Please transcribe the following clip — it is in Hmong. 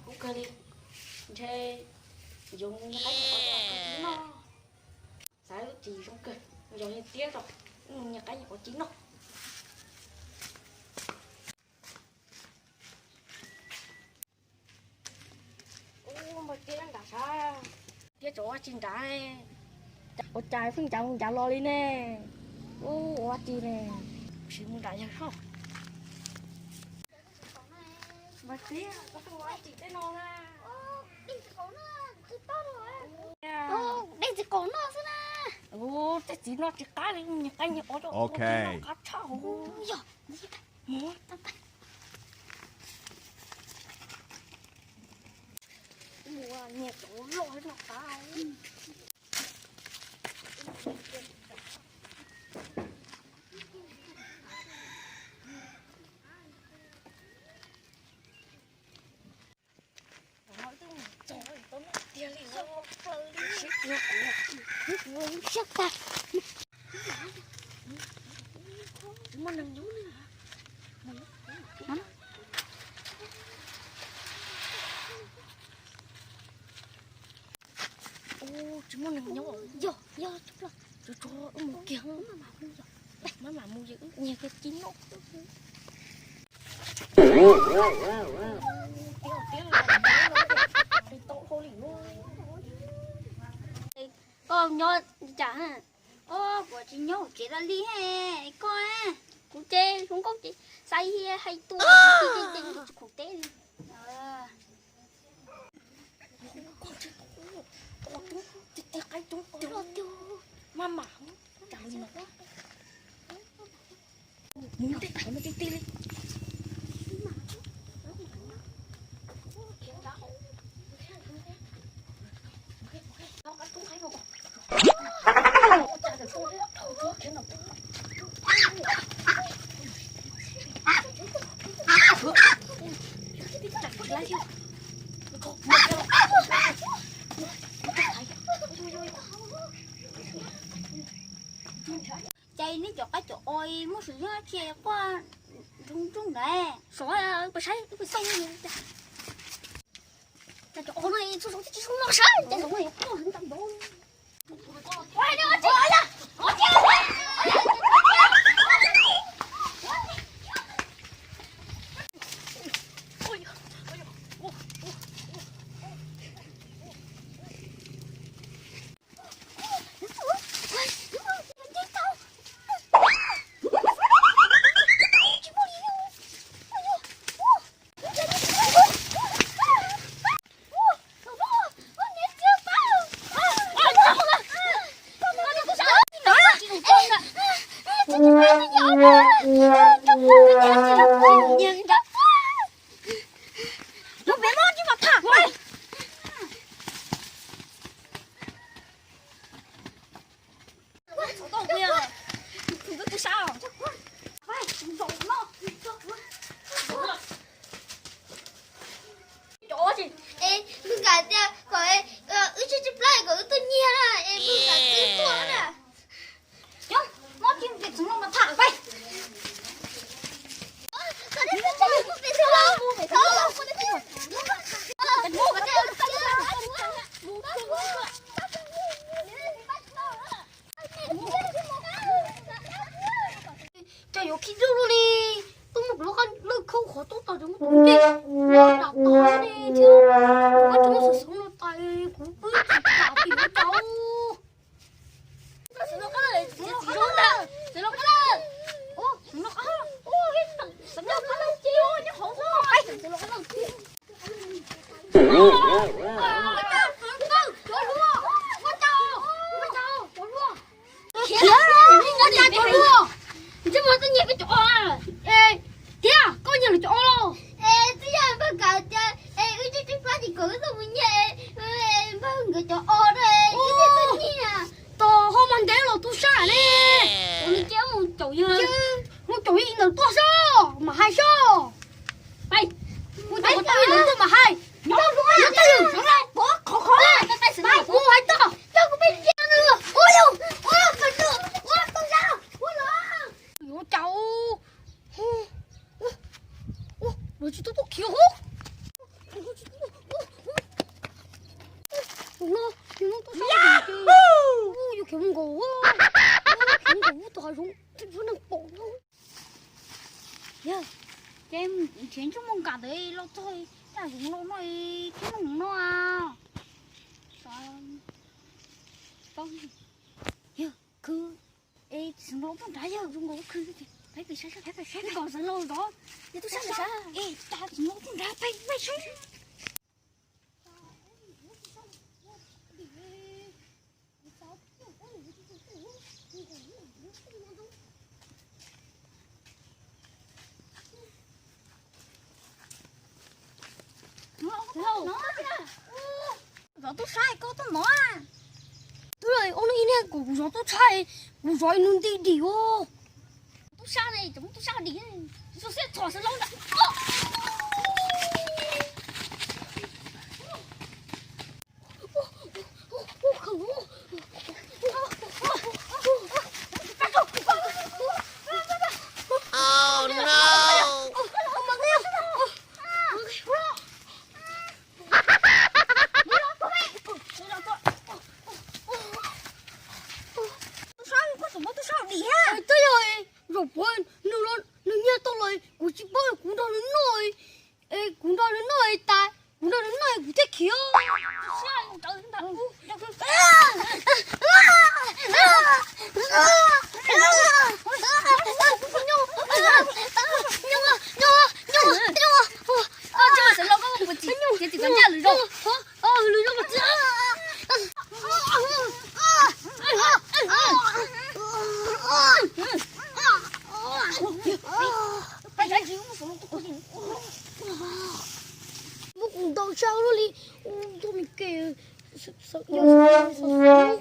Zoo kawg li, ntshe yuav mus nias qaib nias qhov ua kwv tij noj. Xav lub tsis zoo kawg, yog li tiab tso, mus nias qaib nias qhov ua kwv tij noj. Ub, npawg Tiab nrad sav, Tiab tseem ua tsi nrad? Ua cas pheej ncav ncav los li ne? Ub, ua tsi ne? Sim mus nrad yawg soj. Npawg Tiab, koj tuaj ua tsi tej no na? Dej txiv qaub noj xwb na. Ub, tej txiv noj tsis qab li, nyias qab nyias qhov, ua tsi noj qab tshaj hauv. Yog, mus. Mus nyias cov loj noj qab. Tsis muaj neeg nyob li. Ub, tsis muaj neeg nyob. Yog, yog, tsuag tsuag wb mus kiag. Maj mam mus, wb nyias kiag ci noj. Koj nyob li cas? Ob, kuv tsis nyob hauv tsev tas li koj. Kuv ces hluas nkauj ces xaiv hais tua, kuv ces tsis khoom teb li. Maj mam, cas li no. Mus tej thaum no tiag tiag li. Ces nej cov qaib cov os muaj sim nyob tsis quaj nroo nrooj ntawd, sov pes saib pes xauj. Cas cov os no txhua zaus tsis zoo no saib, cas zaum no quaj heev tag npaum. Es, npawg Kav tias kom wb tseg tsib plab kom wb tuaj nyiag na, es npawg Kav twb tuaj na. Mob tsis mus pem txoov los mas tham peb. Cas yuav khib dub luaj li. Tuaj muab kuv lub qab lawj khauj qhov tub tau, muab tus ncej dam tod ne thiab. Kuv tsis muaj xov xwm no tais kuv pw tsis kam pim kuv tau. Khiav, khiav, khiav, cov hluas. Ntsej muag tuaj nyiag peb cov os. Tiag, koj nyiag lawv cov os los? Es twb yog npawg Kav tias es wb tseg tsib plab ces kom wb tuaj mus nyiag npawg nkawd cov os na, wb thiaj tuaj nyiag. Tos ho mas ntev los tu sab ne. Ua li cas mus caum yawg, mus caum yawg ntawm tuaj sab mas hais sab. Mus caum tau yawg ntawm tuaj mas hais. Nyob ua tawg sawv lawm, qhov qhov mus hais tau. Coj kuv peb cia nws ua yus ua tawg sab ua los. Yuav cas ua, ua, ua, tsis tau tuaj khiav hov. Zoo nkaus, zoo nkaus tus hav zoov, zoo neeg pom no. Yog, ces nrhiav ntsej muag nkas ntawd los txog, cas zoov los no, kiag no no. Yog, khwv, es txiv xeev laus tuaj nrad yog zoo nkaus khwv, peb pem saib saib, peb pem saib kom xeev laus zov, es tub sab sav, es cas txiv xeev laus tuaj nrad, peb pem saib. Zov tub sab koj tuaj mov. Twb ua ib niag kuv zov tub sab, kuv zov ib nus nti dim os. Tub sab ne, tub sab dim, xub xiab txhom xeev laus ntawd. Tub sab, koj tus mob tub sab dim thiab. Twb yog zaum puav nws, nws nyiag tau los kuv tsis paub, kuv nrog nws noj, kuv nrog nws noj tas, kuv nrog nws noj kuv thiaj khiav. Muab kuv ntaus tsaug luaj li, ua tus me ke, yog